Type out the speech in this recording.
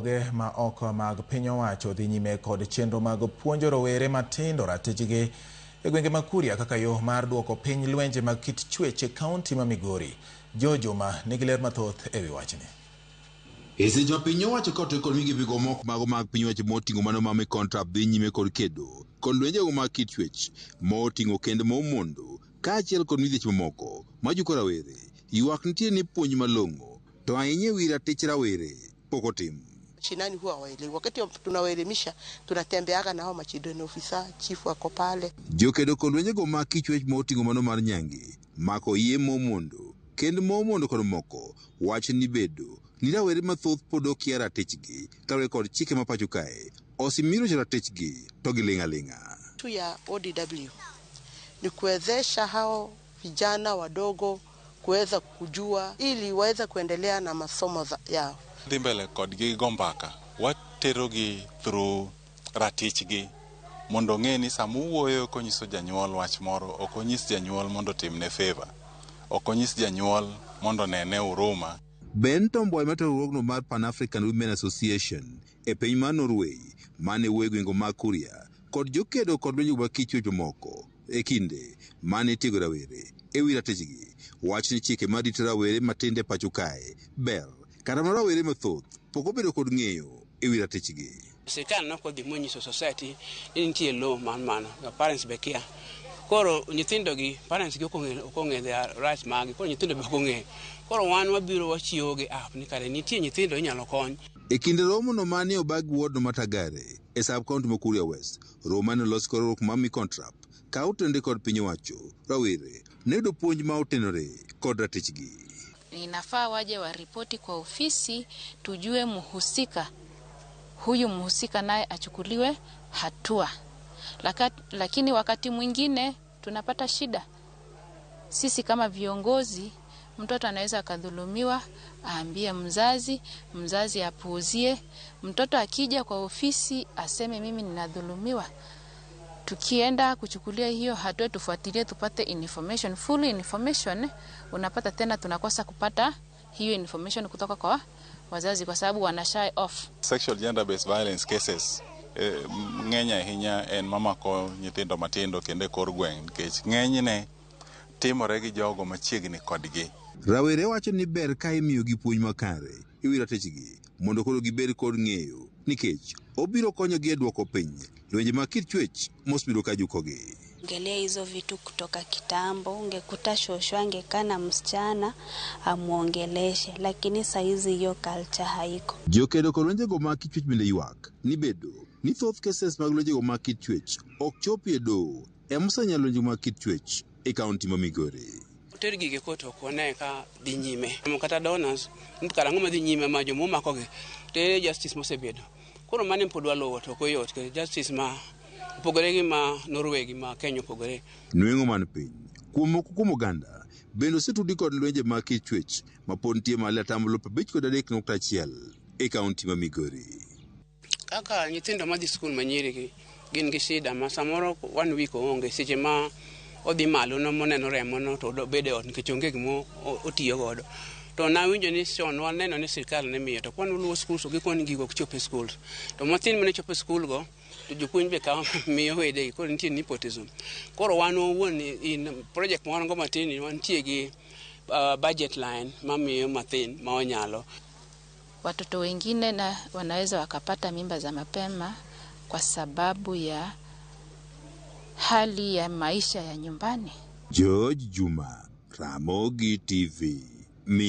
Riwruoge ma oko mag piny owacho dhi nyime kod chenro mag puonjo rowere matindo ratichgi e gwenge ma Kuria kaka yo mar duoko piny lwenje mag kit chwech e kaunti ma Migori. Joe Juma nigi ler mathoth e wi wachni. E seche ma piny owacho ka otel kod migepego moko mago mag piny owacho moting'o mano ma Micontrap dhi nyime kod kedo kod lwenjego mag kit chwech moting'o kend momondo kaachiel kod midhieche mamoko majuko rawere, ywak nitie ni puonj malong'o to ahinya e wi ratich rawere pok otim. Mashinani huwa hawaelewi. Wakati tunawaelimisha tunatembeaga na hao machildren officer, chief wako pale. Jokedo kod lwenjego mag kichwech moting'o mano mar nyange, mako iye momondo, kend momondo kod moko wacho ni bedo ni rawere mathoth pod okia ratichgi kaluwore kod chike ma pacho kae osemirocho ratichgi to giling' aling'a. Tu ya ODW ni kuwezesha hao vijana wadogo kuweza kujua ili waweze kuendelea na masomo yao. Dhi mbele kodgi go mbaka, waterogi through ratichgi mondo ong'e ni sama owuoyo konyiso janyuol wach moro, ok onyis janyuol mondo otimne favor, ok onyis janyuol mondo onene huruma. Ben Tomboy mar riwruogno mar Pan African Women Association e piny mar Norway mane wuoyo e gwenge mag Kuria kod jokedo kod lwenje mag kit chwech mamoko e kinde mane itiego rawere e wi ratichgi wach ni chike marito rawere matindo e pacho kae ber kata mana rawere mathoth pok obedo kod ng'eyo e wi ratichgi. Sirkal nok odhi monyiso society ni nitie law mar mano, parents be kia. Koro nyithindo gi parents gi ok ong'eyo their rights magi, koro nyithindo be ok ong'eyo. Koro wan wabiro wachiwo gi app ni kare nitie nyithindo inyalo kony. E kinde romo no mane obag ward no Matagare e sub county ma Kuria West, romo mane olos kod riwruok mar Micontrap ka otenore kod piny owacho, rawere ne yudo puonj ma otenore kod ratichgi. Inafaa waje waripoti kwa ofisi, tujue mhusika huyu, mhusika naye achukuliwe hatua. Lakini wakati mwingine tunapata shida sisi kama viongozi, mtoto anaweza akadhulumiwa, aambie mzazi, mzazi apuuzie. Mtoto akija kwa ofisi aseme mimi ninadhulumiwa, tukienda kuchukulia hiyo hatua, tufuatilie tupate information, full information, unapata tena tunakosa kupata hiyo information kutoka kwa wazazi kwa sababu wana shy off. Sexual gender based violence cases ng'eny ahinya en mamako nyithindo matindo kendo e kor gweng' nikech ng'enyne timore gi jogo machiegni kodgi. Rawere wacho ni ber ka imiyogi puonj makare e wi ratichgi mondo koro gibed kod ng'eyo nikech obiro konyogi e duoko piny lwenje mag kit chwech mosebedo ka jukogi. Ongelea hizo vitu kutoka kitambo, ungekuta shosho angekaa na msichana amuongeleshe, lakini saizi hiyo culture haiko. Jokedo kod lwenjego mag kit chwech bende ywak ni bedo ni thoth cases mag lwenjego mag kit chwech ok chopi e doho ema osenyalo lwenje mag kit chwech e kaunti ma Migori. Oter gigi court ok wane ka dhi nyime. Kata donors, karang'o madhi nyime ma jomomakogi to justice mosebedo. Koro mano pod waluwo to ok oyot nikech justice ma opogore gi ma Norway gi ma Kenya opogore. Nweng'o man piny kuom moko kuom oganda bende osetudi kod lwenje mag kit chwech ma pod nitie malo e atamalo 53.1 e kaunti ma Migori. Kaka nyithindo madhi skul manyiri gi gin gi shida ma samoro one week oonge seche ma odhi malo no moneno remo no to obedo e ot nikech onge gima otiyo godo. To nawinjo ni chon waneno ni sirkal ne miyo to kwan uluwo schools to gikoni gigo ok chop e schools. To mathin mane chopo e skul go to jopuonj be kawo miyo wedegi koro nitie nepotism. Koro wan owuon in project ma wan go matin ni wantie gi budget line mamiyo mathin ma wanyalo. Watoto wengine na wanaweza wakapata mimba za mapema kwa sababu ya hali ya maisha ya nyumbani. George Juma, Ramogi TV, Migori.